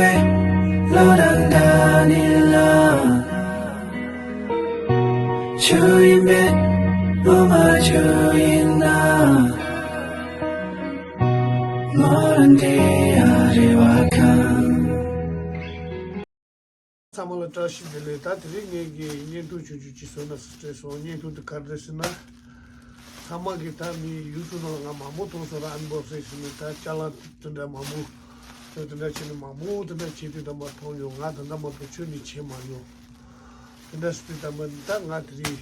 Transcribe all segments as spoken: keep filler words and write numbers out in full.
ལོ་དང་ཟླ་ནི་ལ། ཆུ་ཡིན་པས་ལོ་མ་ཆུ་ཡིན་ན། མོ་རང་དེ་ཡ་རེ་བ་ཁང་། ཚང་མ་ལ་བཀྲ་ཤིས་བདེ་ལེགས། ད་དེ་རིང་ངེད་ཀྱི་བརྙན་ཐུང་ཆུང་ཆུང་ཅིག་བཟོས་ན་ཟེར་སྤྲད་སོང་། བརྙན་ཐུང་དེ་ག་རེ་རེད་ཟེར་ན། ཚང་མ་གིས་ད་མི་ཡུ་ཊུབ་ནང་ལ་ང་མང་པོ་མཐོང་སོང་ར། ཨན་བོག་སིང་ཟེར་ནས་ད་ཅ་ལག་དེ་འདྲ་མང་པོ། དེ་འདྲ་བྱས་ནས་མང་པོ་དེ་འདྲ་བྱེད་དུས་ད་མ་མཐོང་མྱོང་། ང་ད་ལྟ་མ་གཏོགས་ཁྱོན་ནས་བྱེད་མ་མྱོང་། དེ་འདྲ་ཟེར་དུས་ད་མ་ད་ང་དེ་རིང་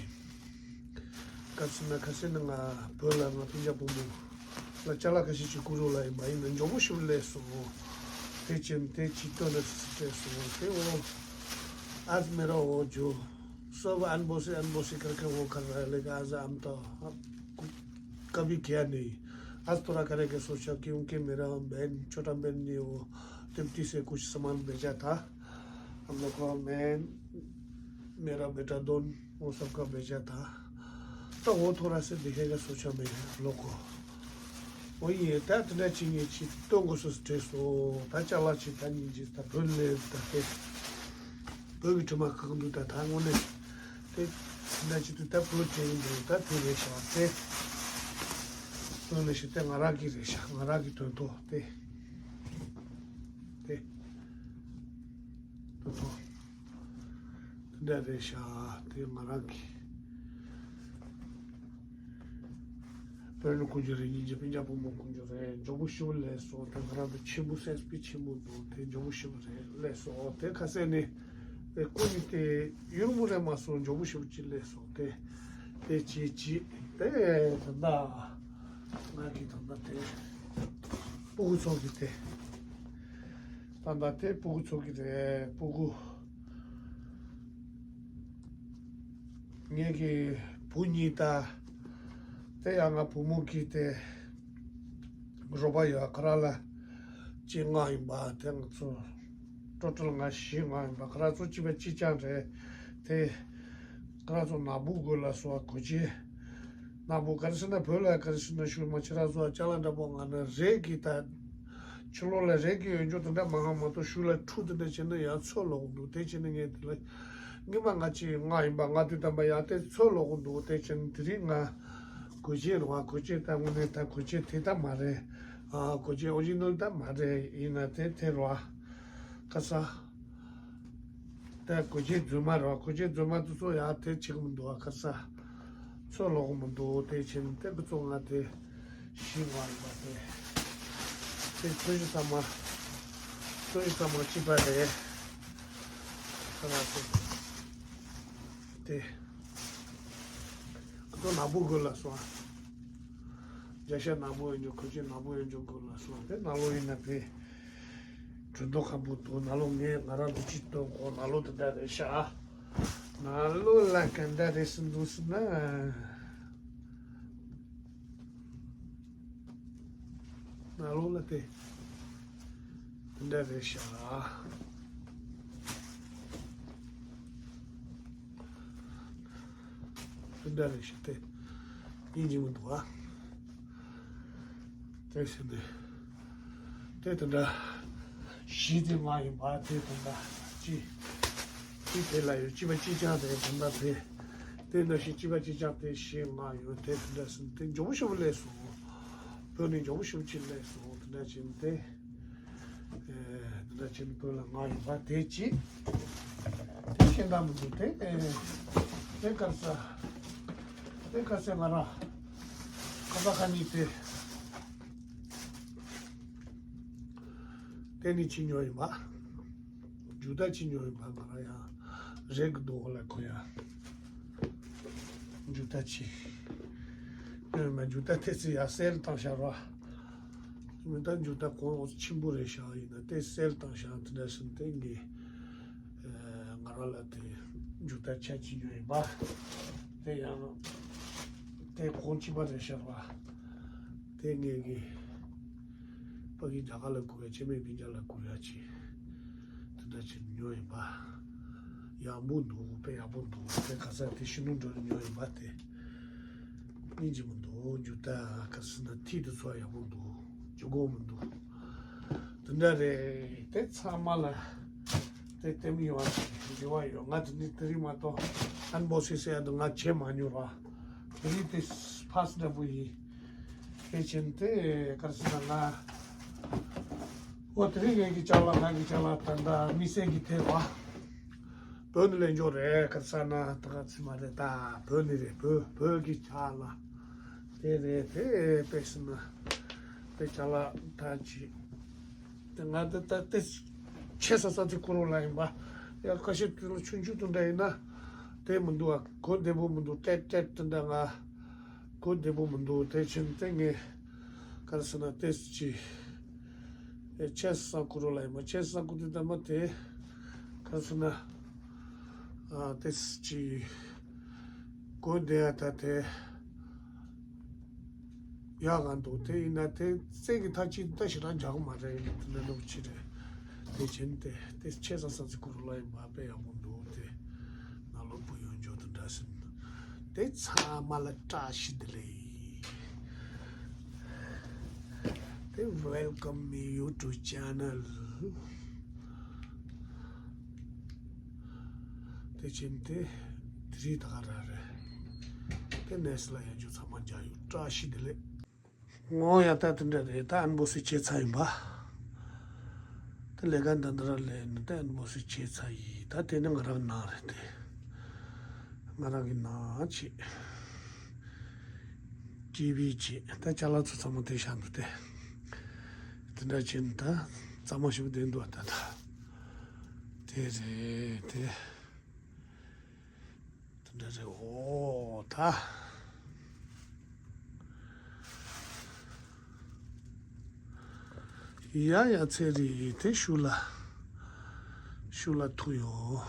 ག་རེ་ཟེར་ན། ཁ་སང་ནས་ང་བོད་ལ་ང་སྤུན་ཀྱག་བུ་མོ་ལ་ཅ་ལག་ཁ་ཤས་ཅིག་བསྐུར་རོགས་ལབ་ཡིན་པ་ཡིན་ན། མགྱོགས་པོ་ཞིག་སླེབས་སོང་། དེ་བྱས་ནས་དེ་ཅིག་སྟོན་ན་ཟེར་སྤྲད་སོང་། དེ་འོ། आज मेरा वो जो सब अनबॉक्सिंग अनबॉक्सिंग करके वो कर रहा है, लेकिन आज हम तो कभी किया नहीं। आज थोड़ा करेंगे सोचा, क्योंकि मेरा बहन, छोटा बहन ने वो तिब्बती से कुछ सामान भेजा था हम लोग को। मैं, मेरा बेटा दोन, वो सबका भेजा था। तो वो थोड़ा सा दिखेगा सोचा मैं आप लोग को। वो ये ད་དེ་འདྲ་བྱེད་ངེས་ཅིག་སྟོན་དགོས་སོ་སོ་བྲེས་སོ། ད་ཅ་ལག་ཅིག་ད་སྙིང་རྗེ། ད་བོད་ལས་ད་དེ་བོད་ཀྱི་དྲི་མ་ཁག་འདུག་ད་ད་དངོས་གནས་དེ་དེ་འདྲ་བྱེད་དུས་ད་བོད་དྲན་གྱི་འདུག་ད་དེ་རེད་ཤག་དེ་དོན་ལས་ཤིག་དེ་ང་རང་གི་རེད་ཤག་ང་རང་གི་དོན་ཐོག་དེ་དེ་དོན་ཐོག་དེ་འདྲ་རེད་ཤག་དེ་ང་རང་གི། བོད་ནས་ཁོང་ཚོ་རེད། སྙིང་རྗེ་སྤུན་ཀྱག་བུ་མོ་ཁོང་ཚོ་རེད། མགྱོགས་པོ་ཞེ་པོ་སླེབས་སོང་། དེ་ང་རང་ཚོ་ཆེན་པོ་སེམས་པའི་ཆེན་པོ་འདུག་དེ་མགྱོགས་པོ་ཞེ་པོ་རེད་སླེབས་སོང་། དེ་ཁ་སང་ནས་དེ་སྐུ་ཉིད་དེ་ཡུན་རིང་པོ་རེད་མ་སོང་། མགྱོགས་པོ་ཞེ་པོ་ཅིག་སླེབས་སོང་། དེ་དེ་ཅིག་ཅིག་དེ་ད་ལྟ་ང་གི་ད་ལྟ་དེ་སྤུ་གུ་ཚོ་གི་དེ་ད་ལྟ་དེ་སྤུ་གུ་ཚོ་གི་རེད། སྤུ་གུ། ངེད་ཀྱི་བུ་གཉིས་དང་། དེ་ཡང་ང་བུ་མོ་གི་དེ་རོགས་པ་ཡོད། ཁོ་རང་ལ་གཅིག་མངགས་ཡིན་པ། དེ་ང་ཚོ་ཊོ་ཊལ་ང་བཞི་མངགས་ཡིན་པ། ཁོ་རང་ཚོ་གཅིག་པ་གཅིག་རྐྱང་རེད། དེ་ཁོ་རང་ཚོ་ནག་པོ་དགོས་ལབ་སོང་བ། གོས་ཆེན་ནག་པོ། ག་རེ་ཟེར་ན་བོད་ལ་ག་རེ་ཟེར་ན་ཤུལ་མ་ཁྱེད་རང་ཚོ་ཅ་ལག་འདྲ་པོ་མངགས་ན་རས་ཀྱི་ད། ཕྱི་ལོགས་ལ་རས་ཀྱི་འོས་སྦྱོར་དེ་འདྲ་མང་བ་མ་གཏོགས་ཤུལ་ལ་འཁྲུ་དེ་འདྲ་བྱས་ན་ཡང་ཚོས་ལོག་གི་འདུག་དེ་བྱས་ན་ངས་དེ་ལ་སྔོན་མ་ང་གཅིག་མངགས་ཡིན་པ། མངགས་དུས་ཙམ་པ་ཡང་དེ་ཚོས་ལོག་གི་འདུག་དེ་བྱས་ན་དེ་རིང་ང་གོས་ཆེན་རེད་བ། གོས་ཆེན་ད་དངོས་གནས་ད་གོས་ཆེན་དེ་ད་མ་རེད། ཨ། གོས་ཆེན་ཨོ་རི་ཇི་ནལ་ད་མ་རེད། ཡིན་ན་དེ་དེ་རེད་བ། ཁ་ས། ད་གོས་ཆེན་རྫུན་མ་རེད་བ། གོས་ཆེན་རྫུན་མ་དེ་ཚོ་ཡང་དེ་བྱེད་ཀྱི་མི་འདུག་བ། ཁ་ས། ཚོས་ལོག་གི་མི་འདུག་དེ་བྱས་ན་དེ་གི་ཚོ་ང་དེ་བཞི་མངགས་ཡིན་པ། དེ་དེ་ཚོས་གཞི་ཚང་མ། ཚོས་གཞི་ཚང་མ་གཅིག་པ་རེད། ཁ་ང་ཚོ་དེ་ཁོ་ཚོ་ནག་པོ་དགོས་ལབ་སོང་། རྒྱ་ཤ་ནག་པོ་ཡིན་རྒྱུ། གོས་ཆེན་ནག་པོ་ཡིན་རྒྱུ་དགོས་ལབ་སོང་། དེ་ནང་ལོགས་ཡིན་ན་དེ་གྲུ་མདོ་ཁམ་བུ་འདུག་ནང་ལོགས་ངས་ང་རང་འདི་ཅིག་སྟོན་གོ། ནང་ལོགས་དེ་འདྲ་རེད་ཤག་ནང་ལོགས་ལ་ག་འདྲ་རེད་ཟེར་འདུག་ཟེར་ན། ནང་ལོགས་ལ་དེ་དེ་འདྲ་རེད་ཤག་དེ་འདྲ་རེད་ཤག་དེ་སྙིང་རྗེ་མོ་འདུག་ཨ། དེ་བཞིན་དུ་དེ་དེ་འདྲ་བཞི་དེ་མངགས་ཡིན་པ། དེ་དེ་འདྲ་གཅིག་གཅིག་དེ་ལ་ཡོད། གཅིག་པ་གཅིག་རྐྱང་རེད། དེ་འདྲ་དེ་དེ་འདྲ་བཞི། གཅིག་པ་གཅིག་རྐྱང་དེ་བཞི་མངགས་ཡོད། དེ་དེ་འདྲ་ཟིན་དེ་མགྱོགས་པོ་ཞེ་པོ་སླེབས་སོང་། བོད་ནས་མགྱོགས་པོ་ཞེ་པོ་ཅིག་སླེབས་སོང་། དེ་འདྲ་བྱས་ནས་དེ། ཨེ། འདི་འདྲ་བྱས་ནས་བོད་ལ་མངགས་ཡོད་པ་དེ་གཅིག་དེ་ཤེས་ད་མི་འདུག་དེ་ཨེ། དེ་ག་རེ་ཟ། དེ་ག་རེ་ཟ། ང་རང་ཁ་ས་ཁ་ཉིན་དེ་དེ་ནས་ཁྱེར་མྱོང་ཡིན་པ། མཇུག་མཐའ་ཁྱེར་མྱོང་ཡིན་པ། ང་རང་ཡང་རེད་གི་འདུག་ལ་ཁོ་ཡང་མཇུག་མཐའ་ཁྱེར་མྱོང་ཡིན་པ། མཇུག་མཐའ་དེ་ཚོ་ཡང་སེལ་བཏང་ཤག་ར། མི་ད་མཇུག་མཐའ་གོང་འོག་ཆེན་པོ་རེད་ཤག་ཡིན་ན་དེ་སེལ་བཏང་ཤག་དེ་འདྲ་ཟིན་དེ་ངས་ང་རང་ལ་དེ་མཇུག་མཐའ་ཆ་གཅིག་ཉོས་ཡིན་པ། དེ་ཡང་དེ་གོང་ཆེ་བ་རེད་ཤག་པ། དེ་ངས་གི་ཕ་གི་རྒྱ་གར་ལ་བསྐུར་ཡ། ཆེ་མེད་སྤུན་ཀྱག་ལ་བསྐུར་ཡ་ཅིག་དེ་འདྲ་ཅིག་ཉོས་ཡིན་པ། ཡག་པོ་འདུག་དཔེ་ཡག་པོ་འདུག་དེ་ག་ས་དེ་ཤིང་ནུ་འགྲོ་ལ་ཉོས་ཡིན་པ། དེ་སྙིང་རྗེ་མོ་འདུག་མཇུག་མཐའ་ག་ས་ན་མཐིལ་དེ་ཚོ་ཡག་པོ་འདུག་ཇོ་གོ་མི་འདུག་ད་ འདི་འདྲ་རེད། དེ་ཚང་མ་ལ་དེ་ལྟད་མོ་ཡོང་བ་འགྱུར་བ་ཡོད། ང་དེ་ནི་དེ་རིང་མ་གཏོགས་ཨན་བོག་སིང་ཟེར་ཡ་དེ་ང་བྱེད་མ་མྱོང་བ། དེ་རིང་དེ་ཕར་སི་འདྲ་པོ་ཡིན། དེ་ཕྱིན་དེ་ག་རེ་ཟེར་ན་ང་། འོ་དེ་རིང་ངེད་ཀྱི་ཅ་ལག་ང་གི་ཅ་ལག་ད་ལྟ་དམིགས་བསལ་གྱི་དེ་བ། བོད་ནས་ལེན་འཇོག་རེད། ག་རེ་ཟེར་ན་ད་ག་ཚོད་མ་རེད། ད་བོད་ནས་རེད། བོད་བོད་ཀྱི་ཅ་ལག་དེ་རེད། དེ་དཔེ་སྲིད་ན་དཔེ་ཅ་ལག་ད་ཅི་དེ་ང་ད་ད་དེ་ཆེ་ས་ས་དེ་ཁོ་རང་ལ་ཡིན་པ། ཡ་ཁ་ཤས་དེ་ལ་ཆུང་ཆུང་དེ་འདྲ་ཡིན་ན་དེ་མི་འདུག་ཨ། གོ་བདེ་པོ་མི་འདུག་ཏེབ་ཏེབ་དེ་འདྲ་ང་གོ་བདེ་པོ་མི་འདུག་དེ་ཕྱིན་དེ་ངས་ག་རེ་ཟེར་ན་དེ་ཅི་ཨེ་ཆེ་ས་ཁོ་རང་ལ་ཡིན་པ། ཆེ་ས་ཁོ་དེ་ད་མ་དེ་ག་རེ་ཟེར་ན་ཨ་དེ་ཅི་གོ་བདེ་ཡ་ད་དེ། ཡག་ག་འདུག་དེ་ཡིན་ན་དེ་རྩེ་གི་ཐག་ཅིག་ལྟ་ཞེ་དྲག་འཇག་གི་མ་རེད། ཡིན་ན་དེ་འདྲ་འདུག་ཅི་རེད། དེ་བྱིན་ཏེ་དེ་ཆེ་ས་ས་ཚིག་ཁུ་རུ་ལ་ཡིན་པ་དཔེ་ཡག་པོ་འདུག་དེ་ནང་ལོགས་བུ་ཡོང་འཇོག་དེ་འདྲ་ཟིན། དེ་ཚང་མ་ལ་བཀྲ་ཤིས་བདེ་ལེགས། དེ་welcome me YouTube channel། དེ་བྱིན་ཏེ་དེ་རིང་ད་ག་ར་རེད། དེ་ནས་ལ་ཡང་རྒྱུ་ཚང་མ་མཇལ་ཡོང་། བཀྲ་ཤིས་བདེ་ལེགས། ངོ་ཡ་ད་དེ་འདྲ་རེད། ད་ཨན་བོག་སིང་བྱས་ཚར་ཡིན་པ། དེ་ལས་ཀ་འདི་འདྲ་ལས་ནི་ད་ཨན་བོག་སིང་བྱས་ཚར་ཡིན། ད་དེ་ནི་ང་རང་ནང་རེད་དེ། ང་རང་གི་ནང་ཆེ། ཀི་བི་ཆེ། ད་ཅ་ལག་ཚོ་ཚང་མ་དེ་བཞག་འདུག་སྟེ། དེ་འདྲ་བྱས་ནི་ད་གཙང་མ་ཞིག་བསྡད་འདུག་ད་ད། དེ་རེད་དེ། དེ་འདྲ་རེད། འོ་ད། ཡ་ཡ་ཚེ་རིང་དེ་ཤུ་ལ་ཤུ་ལ་ཐུག་ཡོང་།